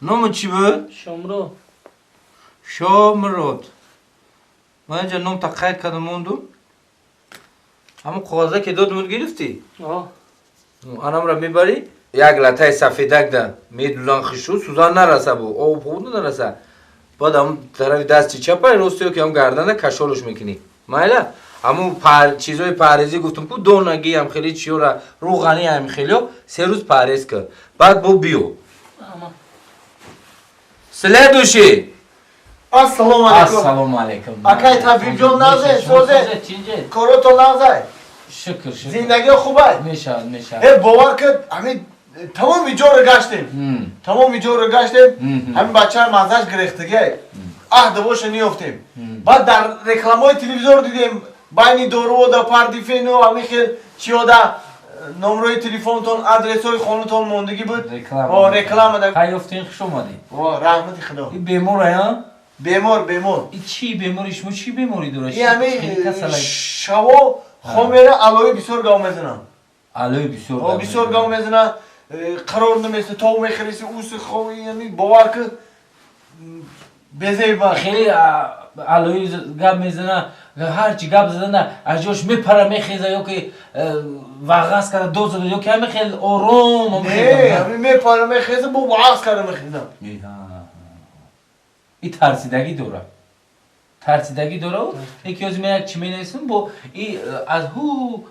Номи чӣ буд? Шомрод. Шомрод. Ман инҷа номта қайд кардам, мондум. Ҳамон коғаза ки додумуд, гирифтӣ? О. Анамра мебарӣ, як латаи сафедак да медулан, хишу сӯзан нараса, бу об хуб нараса. Баъд ҳамун тарафи дасти чапай, рости ки ҳам гардана кашолуш мекунӣ. Майла? Ҳамун чизои парҳезӣ гуфтум ку, донагӣ ҳам хеле чиёра, рӯғанӣ ҳам хелиё, 3 рӯз парҳез кар. Баъд бо биё. Ама. Следующий. Ассалому алайкум. Ассалому алайкум. Акай Табибҷон, нағзе, созе? Чинҷе? Корото нағзай? Шукр, шукр. Зиндагио хубай? Мешавад, мешавад. Э, бовар кад, ҳамин тамоми ҷоро гаштем. Тамоми ҷоро гаштем. Ҳамин бачаи маззаш гирехтагиай. Аҳ, давоша ниёфтем. Баъд дар рекламаҳои телевизор дидем, байни доруода пардифену ҳамин хел чиёда номрои телефонтон, адресҳои хонатон мондагӣ буд. Реклама. О, реклама да. Хай, ёфтин, хуш омадӣ. О, раҳмати Худо. И бемор ая? Бемор, бемор. И чӣ бемори шумо, чӣ беморӣ дорад? И ҳамин Хеле касалай. Шаво хом мера, алои бисёр гав мезанам. Алои бисёр. О, бисёр гав мезана, қарор наместа, тов мехӯриси, уси хов, яъни бовар ки, безеба. Хеле алои гап мезана, ҳарчи гап задана аз ҷош мепара, мехеза ё ки вағаз карда дод зада, ё ки ҳами хел ором? Не, ҳами мепара, мехеза, бо вағаз карда мехеза. И тарсидагӣ дора, тарсидагӣ дора. Яки ҳозир ман як чӣ менависам, бо и аз ҳу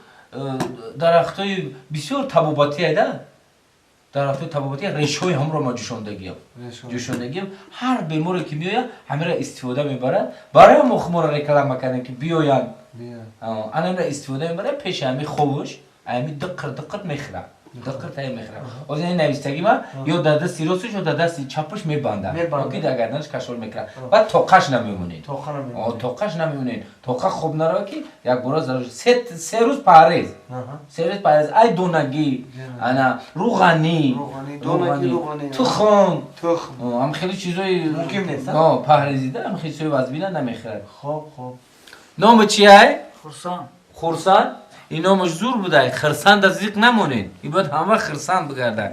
дарахтои бисёр табобатӣ айда, дарахтои табобатӣ, решҳои ҳамро ма ҷӯшондагиам, ҷӯшондагиам. Ҳар беморе ки меояд, ҳамира истифода мебарад. Барои мо хуморо реклама кардем, ки биёянд, анамира истифода мебарад. Пеши ҳами ховуш ҳами диққир диққир мехӯрад, диққир тая мехӯрад. Ҳозир ин навистагӣ ма ё дар дасти росташ, ё дар дасти чапаш мебандад, ки дар гарданаш кашол мекунад. Баъд тоқаш намемонед, тоқаш намемонед, тоқа хоб нарава, ки якбора зарар. 3 рӯз парҳез, 3 рӯз парҳез. Ай донагӣ, ана рӯғанӣ, тухм, ҳам хеле чизои парҳезида, ҳам хеле чизои вазбина намехӯрад. Номи чи ай? Хурсанд. Хурсанд. Ин номаш зур будай. Хирсанда зиқ намонед, ин бояд ҳама хирсанд бигардад.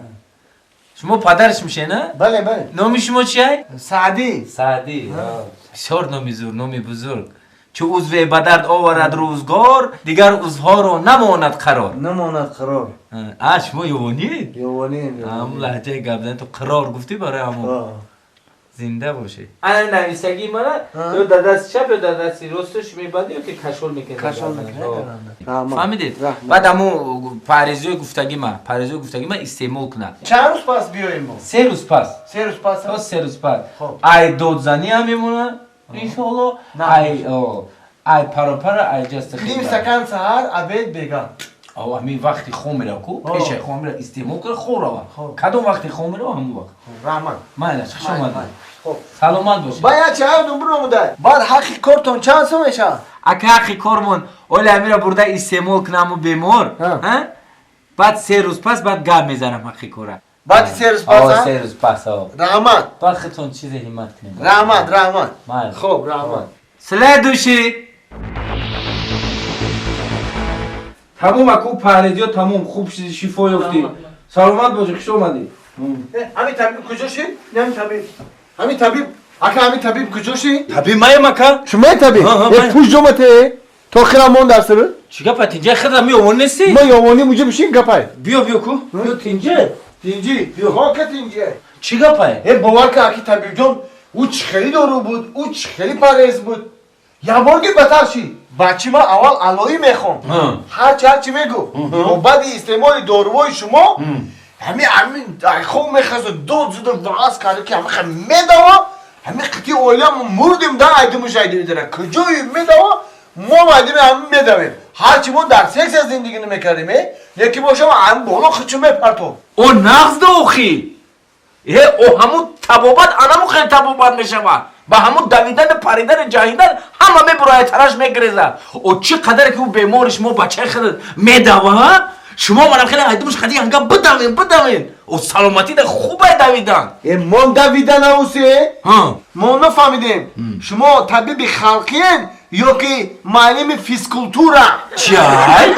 Шумо падараш мешена? Бале, бале. Номи шумо чи ай? Саъдӣ. Саъдӣ. Бисёр номи зур, номи бузург. Чу узве ба дард оварад рӯзгор, дигар узвҳоро намонад қарор. Намонад қарор. А шумо ёвонӣ? Ёвонӣ. Ҳамун лаҳҷаи гап зани ту қарор гуфтӣ, барои ҳамон. Зинда бошед. Ана нависагии мана ё дар дасти чап, ё дар дасти росташ мебандӣ, ё ки кашол мекунед. Кашол. Фаҳмидед? Баъд ҳамун парҳезиҳои гуфтагӣ ма, парҳезиҳои гуфтагӣ ма истеъмол кунад. Чанд рӯз пас биёем мо? 3 рӯз пас. 3 рӯз пас. То 3 рӯз пас ай додзанӣ ҳам мемонад, иншоалло. Ай паропара, ай ҷаста. Ним стакан саҳар, обед, бега. Ҳамин вақти хом мера ку, пешаи хом мера истеъмол кара, хоб рава. Кадом вақти хом мерава, ҳамун вақт. Раҳмат. Майла, хуш омадед, саломат бошед. Ба як чаҳар биромудай, баъд ҳаққи кортон чанд сом мешавад? Ака, ҳаққи кормон оли ҳамира бурда истеъмол кунаму бемор, баъд 3 рӯз пас баъд гап мезанам ҳаққи кора. Баъди 3 рӯз пас. 3 рӯз пас. Раҳмат. Баъд худтон чизе ҳиммат кунед. Раҳмат, раҳмат. Хоб, раҳмат. Следующий. Тамом, аку, парҳезиё тамом, хуб шифо ёфтӣ, саломат бошӣ, хуш омадӣ. Ҳамин табиб куҷо шид? Ҳамин табиб, ҳамин табиб, ака, ҳамин табиб куҷо шид? Табиб маем, ака. Шумои табиб? Пуш ҷомате то хира мон дар сир. Чӣ гапа, тинҷа хира меёвон нестӣ? Ма ёвонӣ муҷа бишин, гапай. Биё, биё ку, биё, тинҷа. Тинҷи хока, тинҷи. Чӣ гапай? Э, бовар ка, аки табибҷон, ӯ чӣ хеле дору буд, ӯ чӣ хеле парҳез буд, якборги батар шид. Бачи ман аввал алоӣ мехонд, ҳарчи ҳарчи мегуфт, бо баъди истеъмоли доруҳои шумо ҳамин ҳамин хоб мехаза, дод зуда, ваъз карда, ки ҳамин хел медава, ҳамин қити оила мурдим да, айдимуш айдимидара куҷои медава, мо майдими ҳамин медавем. Ҳарчи мо дар сексия зиндагӣ намекардем, э яки бошам, ҳамин боло хичу мепартов. О, нағз охи, э, о, ҳамун табобат анаму хел табобат мешавад. Ба ҳамун давидану паридану ҷаҳидан ҳама мебурояд, тараш мегирезад. О, чӣ қадаре ки ӯ бемори шумо бачаи хел медава, шумо манам хеле айдумуш хади янга бидавен, бидавен. О, саломатӣ да хубай давидан. Э, мо давидан аусе, мо нафаҳмидем, шумо табиби халқиен ё ки муаллими физкултура? Чай.